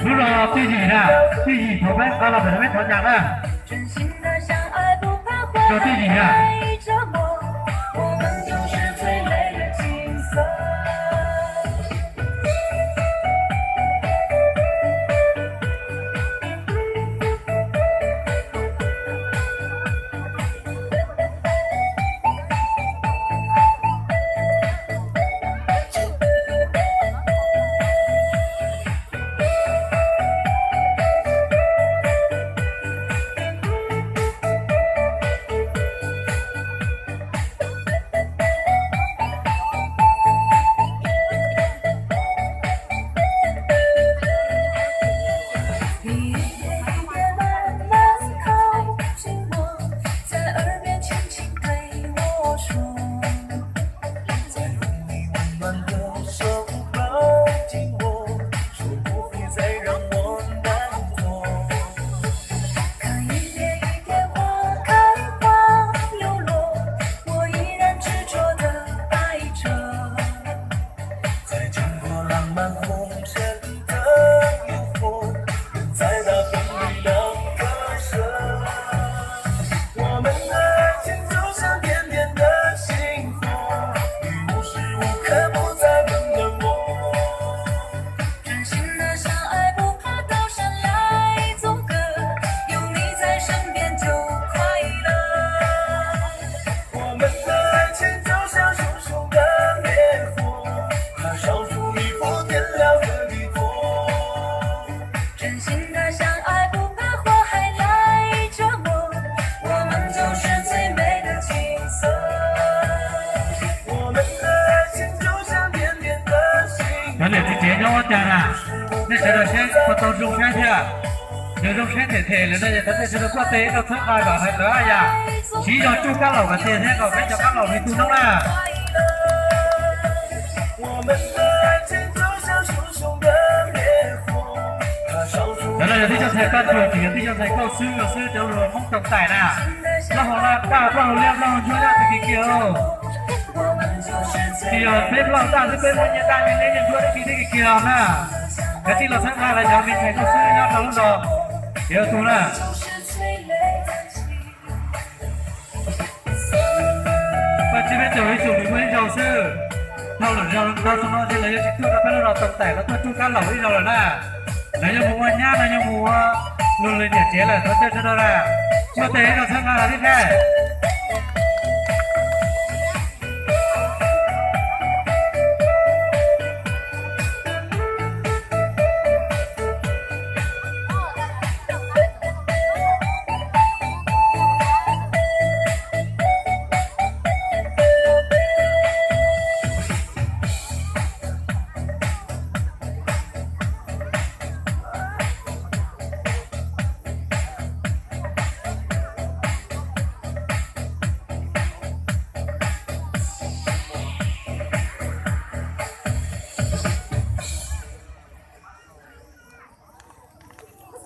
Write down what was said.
Lub no twj ywm na, twj ywm thov peb nqa los pem no peb thov nyeem na. Rau twj ywm na. Cov niam txiv tsev nyob ua cas na? Nej sawv daws saib puas tau zoo saib thiab? Yog zoo saib them them lawm no ces thov nej sawv daws kuaj tes rau txhawb nqa kom hais ntawd yam siv zog tsuj kab laum kom tiag thiab kom peb cov kab laum nws tu noob na. Cov no yog tib co ntxhais Paj Tuam, tsis yog tib co ntxhais nkauj xwb no xwb, cov lus Hmoob Tooj Taim na. Plaub hau laj daj, plaub hau liab, plaub hau ntsuab daj tag kiag kiag. Tsis yog peb plaub hau daj xwb, peb muaj nyiaj daj nyiaj liab nyiaj ntsuab dab tsi thiab kiag kiag na. Kav tsij los txhawb nqa lawv cov me ntxhais nkauj xwb nyob rau lub no, ces ua tus na. Paj Tsib peb caug ib tug nws muaj ib zaug xwb. Dhau lwm zaus rau xyoo no ces lawv yuav tsis tuaj rau peb lub zos Tooj Taim, lawv tuaj tsuj kab laum ib zaug lawm na. Lawv yuav mus ua nyab, lawv yuav mus ua luag lwm niam tsev lawm, thov caw sawv daws na, muaj tes ib zaug txhawb nqa thiab thiab.